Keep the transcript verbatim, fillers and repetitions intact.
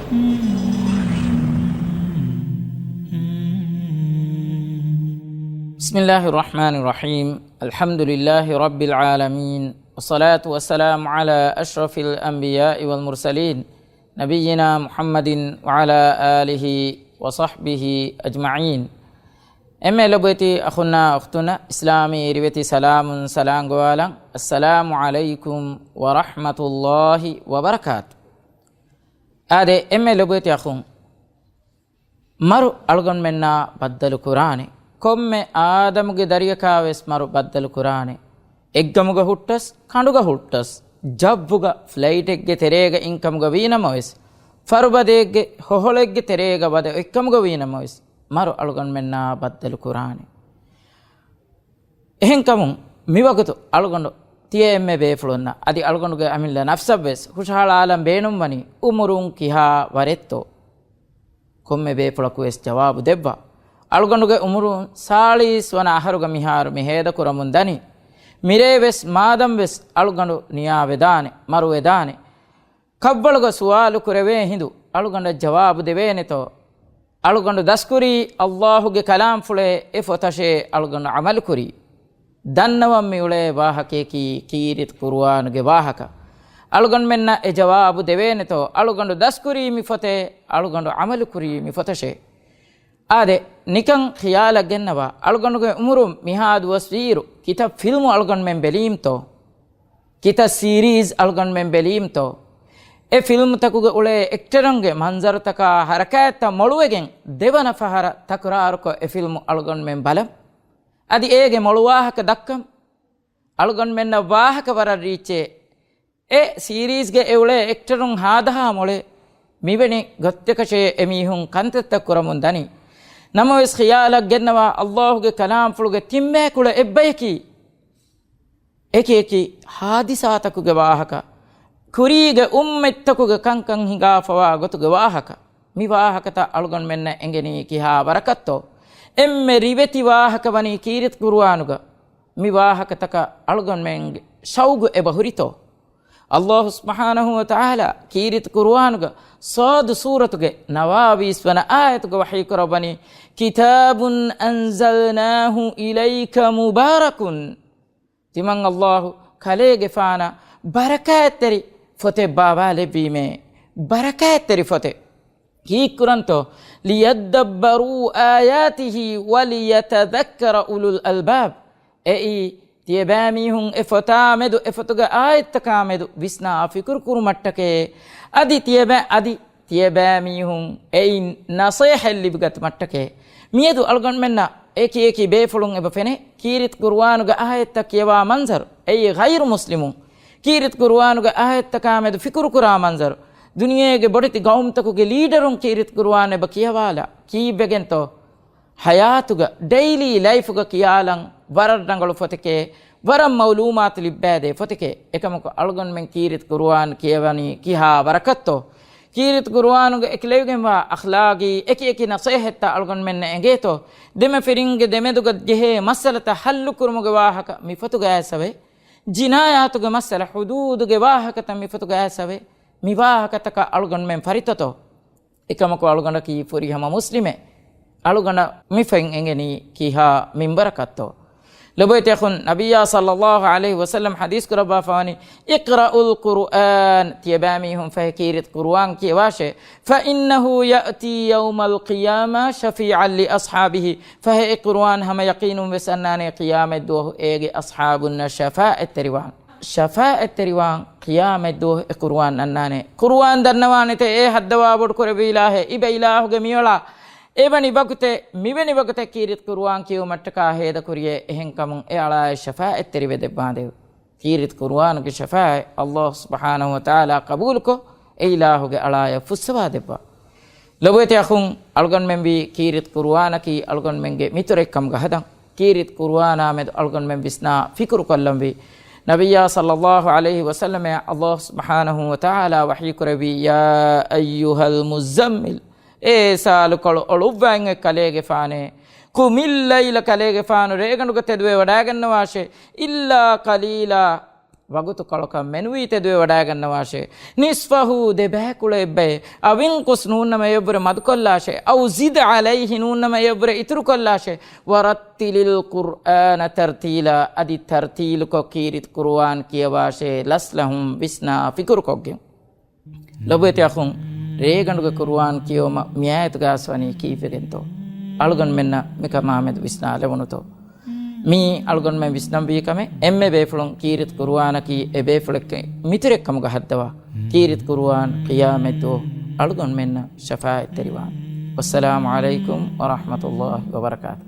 بسم الله الرحمن الرحيم. الحمد لله رب العالمين. والصلاة والسلام على أشرف الأنبياء والمرسلين. نبينا محمد وعلى آله وصحبه أجمعين. އެންމެ ލޮބުވެތި އަޚުންނާ އުޚްތުންނަށް އިސްލާމީ ރިވެތި ސަލާމުން ސަލާން ގޮވާލަން. އައްސަލާމު ޢަލައިކުމް ވަރަޙްމަތުﷲ ވަބަރަކާތު. އާދެ، އެންމެ ލޮބުވެތި އަޚުން، މަރު އަޅުގަނޑުމެންނާ ބައްދަލު ކުރާނެ. ކޮންމެ އާދަމުގެ ދަރިޔަކާ ވެސް މަރު ބައްދަލު ކުރާނެ. އެއްގަމުގަ ހުއްޓަސް، ކަނޑުގަ ހުއްޓަސް، ޖައްވުގަ ފްލައިޓެއްގެ ތެރޭގަ އިންކަމުގަ ވީނަމަވެސް، ފަރުބަދައެއްގެ ހޮހޮޅެއްގެ ތެރޭގަ ވަދެ އޮތްކަމުގަ ވީނަމަވެސް، މަރު އަޅުގަނޑުމެންނާ ބައްދަލު ކުރާނެ. އެހެންކަމުން، މިވަގުތު އަޅުގަނޑު ތިޔަ އެންމެ ބޭފުޅުންނަށް އަދި އަޅުގަނޑުގެ އަމިއްލަ ނަފްސަށްވެސް ހުށަހަޅާލަން ބޭނުންވަނީ އުމުރުން ކިހާ ވަރެއްތޯ؟ ކޮންމެ ބޭފުޅަކުވެސް ޖަވާބު ދެއްވާ. އަޅުގަނޑުގެ އުމުރުން ސާޅީސް ވަނަ އަހަރުގަ މިހާރު މި ހޭދަކުރަމުން ދަނީ. މިރޭވެސް މާދަންވެސް އަޅުގަނޑު ނިޔާވެދާނެ، މަރުވެދާނެ. ކަށްވަޅުގަ ސުވާލު ކުރެވޭ ހިނދު އަޅުގަނޑަށް ޖަވާބު ދެވޭނެތޯ؟ އަޅުގަނޑު ދަސްކުރީ ﷲ ގެ ކަލާމްފުޅޭ އެ ފޮތަށޭ އަޅުގަނޑު ޢަމަލުކުރީ. ދަންނަވަން މިއުޅޭ ވާހަކަޔަކީ ކީރިތި ޤުރުއާނުގެ ވާހަކަ. އަޅުގަނޑުމެންނަށް އެ ޖަވާބު ދެވޭނެތޯ؟ އަޅުގަނޑު ދަސްކުރީ މި ފޮތޭ، އަޅުގަނޑު ޢަމަލުކުރީ މި ފޮތަށޭ. އާދެ، ނިކަން ޚިޔާލަށް ގެންނަވާ، އަޅުގަނޑުގެ އުމުރުން މިހާ ދުވަސްވީއިރު ކިތައް ފިލްމު އަޅުގަނޑުމެން ބެލީމްތޯ؟ ކިތައް ސީރީޒް އަޅުގަނޑުމެން ބެލީމްތޯ؟ އެ ފިލްމުތަކުގަ އުޅޭ އެކްޓަރުންގެ މަންޒަރުތަކާ ހަރަކާތްތައް މޮޅުވެގެން ދެވަނަ ފަހަރަށް ތަކުރާރުކޮށް އެ ފިލްމު އަޅުގަނޑުމެން ބަލަން. އަދި އޭގެ މޮޅު ވާހަކަ ދައްކަން. އަޅުގަނޑުމެންނަށް ވާހަކަ ވަރަށް ރީއްޗޭ. އެ ސީރީޒްގެ އެ އުޅޭ އެކްޓަރުން ހާދަހާ މޮޅޭ. މިވެނި ގޮތްތަކަށޭ އެމީހުން ކަންތައްތައް ކުރަމުން ދަނީ. ނަމަވެސް ޚިޔާލަށް ގެންނަވާ، ﷲ ގެ ކަލާމްފުޅުގެ ތިންބައިކުޅަ އެއްބަޔަކީ އެކި އެކި ހާދިސާތަކުގެ ވާހަކަ، ކުރީގެ އުއްމަތްތަކުގެ ކަންކަން ހިނގާފަވާ ގޮތުގެ ވާހަކަ. މި ވާހަކަތައް އަޅުގަނޑުމެންނަށް އެނގެނީ ކިހާ ވަރަކަށްތޯ؟ އެންމެ ރިވެތި ވާހަކަ ވަނީ ކީރިތި ޤުރުއާނުގަ. މި ވާހަކަތަކަށް އަޅުގަނޑުމެންގެ ޝައުގު އެބަ ހުރިތޯ؟ ﷲ ސުބްޙާނަހޫ ވަތަޢާލާ ކީރިތި ޤުރުއާނުގަ ޞާދު ސޫރަތުގެ ނަވާވީސް ވަނަ އާޔަތުގަ ވަޙީ ކުރައްވަނީ، كتاب أنزلناه إليك مبارك. ތިމަން ﷲ ކަލޭގެފާނަށް ބަރަކާތްތެރި ފޮތެއް ބާވާލެއްވީމޭ. ބަރަކާތްތެރި ފޮތެއް. ކީއްކުރަންތޯ؟ ليدبروا آياته وليتذكر أولو الألباب. އެއީ، ތިޔަބައިމީހުން އެ ފޮތާ މެދު، އެ ފޮތުގެ އާޔަތްތަކާ މެދު ވިސްނާ ފިކުރު ކުރުމަށްޓަކައޭ. އަދި ތިޔަބަ-، އަދި ތިޔަބައިމީހުން އެއިން ނަޞޭޙަތް ލިބިގަތުމަށްޓަކައޭ. މިއަދު އަޅުގަނޑުމެންނަށް އެކި އެކި ބޭފުޅުން އެބަ ފެނޭ، ކީރިތި ޤުރުއާނުގެ އާޔަތްތައް ކިޔަވާ މަންޒަރު. އެއީ ޣައިރު މުސްލިމުން ކީރިތި ޤުރުއާނުގެ އާޔަތްތަކާ މެދު ފިކުރު ކުރާ މަންޒަރު. ދުނިޔޭގެ ބޮޑެތި ޤައުމުތަކުގެ ލީޑަރުން ކީރިތި ޤުރުއާން އެބަ ކިޔަވާލާ ކީއްވެގެންތޯ؟ ހަޔާތުގަ، ޑެއިލީ ލައިފުގަ ކިޔާލަން ވަރަށް ރަނގަޅު ފޮތެކޭ، ވަރަށް މަޢުލޫމާތު ލިއްބައިދޭ ފޮތެކޭ. އެކަމަކު އަޅުގަނޑުމެން ކީރިތި ޤުރުއާން ކިޔަވަނީ ކިހާ ވަރަކަށްތޯ؟ ކީރިތި ޤުރުއާނުގަ އެކި ލެވިގެންވާ އަޚްލާގީ އެކި އެކި ނަޞޭޙަތްތައް އަޅުގަނޑުމެންނަށް އެނގޭތޯ؟ ދެމަފިރިންގެ ދެމެދުގަ ޖެހޭ މައްސަލަތައް ޙައްލު ކުރުމުގެ ވާހަކަ މި ފޮތުގަ އައިސްއަވޭ. ޖިނާޔާތުގެ މައްސަލަ، ޙުދޫދުގެ ވާހަކަތައް މި ފޮތުގަ އައިސްއަވޭ. މި ވާހަކަތަކަށް އަޅުގަނޑުމެން ފަރިތަތޯ؟ އެކަމަކު އަޅުގަނޑަކީ ފުރިހަމަ މުސްލިމެއް. އަޅުގަނޑަށް މި ފޮތް އެނގެނީ ކިހާ މިންވަރަކަށްތޯ؟ ލޮބުވެތި އަޚުން، ނަބިއްޔާ ޞައްލައްލާހު ޢަލައިހި ވަސައްލަމް ޙަދީޘް ކުރައްވާފަވަނީ، اقرأوا القرآن، ތިޔަބައިމީހުން ފަހެ ކީރިތި ޤުރުއާން ކިޔަވާށޭ. فإنه يأتي يوم القيامة شفيعا لأصحابه، ފަހެ އެ ޤުރުއާން ހަމަ ޔަޤީނުން ވެސް އަންނާނެ ޤިޔާމަތް ދުވަހު އޭގެ އަޞްޙާބުންނަށް ޝަފާޢަތްތެރިވާން. ޝަފާޢަތްތެރިވާން ޤިޔާމަތް ދުވަހު އެ ޤުރުއާން އަންނާނެ. ޤުރުއާން ދަންނަވާނެތޭ އޭ ހައްދަވާ ބޮޑުކުރެއްވި އިލާހޭ، އިބަ އިލާހުގެ މިއުޅާ އެވަނި ވަގުތެއް، މިވެނި ވަގުތެއް ކީރިތި ޤުރުއާން ކިޔުމަށްޓަކާ ހޭދަކުރިޔޭ، އެހެންކަމުން އެ އަޅާއަށް ޝަފާޢަތްތެރިވެ ދެއްވާނދޭވެ. ކީރިތި ޤުރުއާނުގެ ޝަފާޢަތް ﷲ ސުބްޙާނަހޫ ވަތަޢާލާ ޤަބޫލުކޮށް، އެ އިލާހުގެ އަޅާއަށް ފުއްސަވާ ދެއްވާ. ލޮބުވެތި އަޚުން، އަޅުގަނޑުމެން ވީ ކީރިތި ޤުރުއާނަކީ އަޅުގަނޑުމެންގެ މިތުރެއްކަމުގަ ހަދަން. ކީރިތި ޤުރުއާނާ މެދު އަޅުގަނޑުމެން ވިސްނާ ފިކުރުކޮށްލަންވީ. ނަބިއްޔާ ޞައްލައްލާހު ޢަލައިހި ވަސައްލަމައަށް ﷲ ސުބްޙާނަހޫ ވަތަޢާލާ ވަޙީކުރެއްވީ، يا أيها المزمل، އޭ ސާލުކޮޅު އޮޅުއްވާ އިން އޮތް ކަލޭގެފާނޭ، قم الليل، ކަލޭގެފާނު ރޭގަނޑުގަ ތެދުވެވަޑައިގަންނަވާށޭ، إلا قليلا، ވަގުތުކޮޅަކަށް މެނުވީ ތެދުވެވަޑައިގަންނަވާށޭ. ނިޞްފަހު، ދެބައިކުޅަ އެއްބައެއް، އަވިންޤުޞް، ނޫންނަމަ އެއަށްވުރެ މަދުކޮށްލާށޭ. އައު ޒިދް ޢަލައިހި، ނޫންނަމަ އެއަށްވުރެ އިތުރުކޮށްލާށޭ. ވަރައްތިލިލް ޤުރްއާނަ ތަރްތީލާ، އަދި ތަރްތީލުކޮށް ކީރިތި ޤުރުއާން ކިޔަވާށޭ. ލަސްލަހުން، ވިސްނާ ފިކުރުކޮށްގެން. ލޮބުވެތި އަޚުން، ރޭގަނޑުގެ ޤުރުއާން ކިޔެވުމަށް މިއާޔަތުގަ އައިސް ވަނީ ކީއްވެގެންތޯ؟ އަޅުގަނޑުމެންނަށް މިކަމާމެދު ވިސްނާލެވުނުތޯ؟ މީ އަޅުގަނޑުމެން ވިސްނަންވީ ކަމެއް. އެންމެ ބޭފުޅުން ކީރިތި ޤުރުއާނަކީ އެ ބޭފުޅެއްގެ މިތުރެއްކަމުގަ ހައްދަވާ، ކީރިތި ޤުރުއާން ޤިޔާމަތްދުވަހު އަޅުގަނޑުމެންނަށް ޝަފާޢަތްތެރިވާނެ. ވައްސަލާމު ޢަލައިކުމް ވަރަޙްމަތުﷲ ވަބަރަކާތު.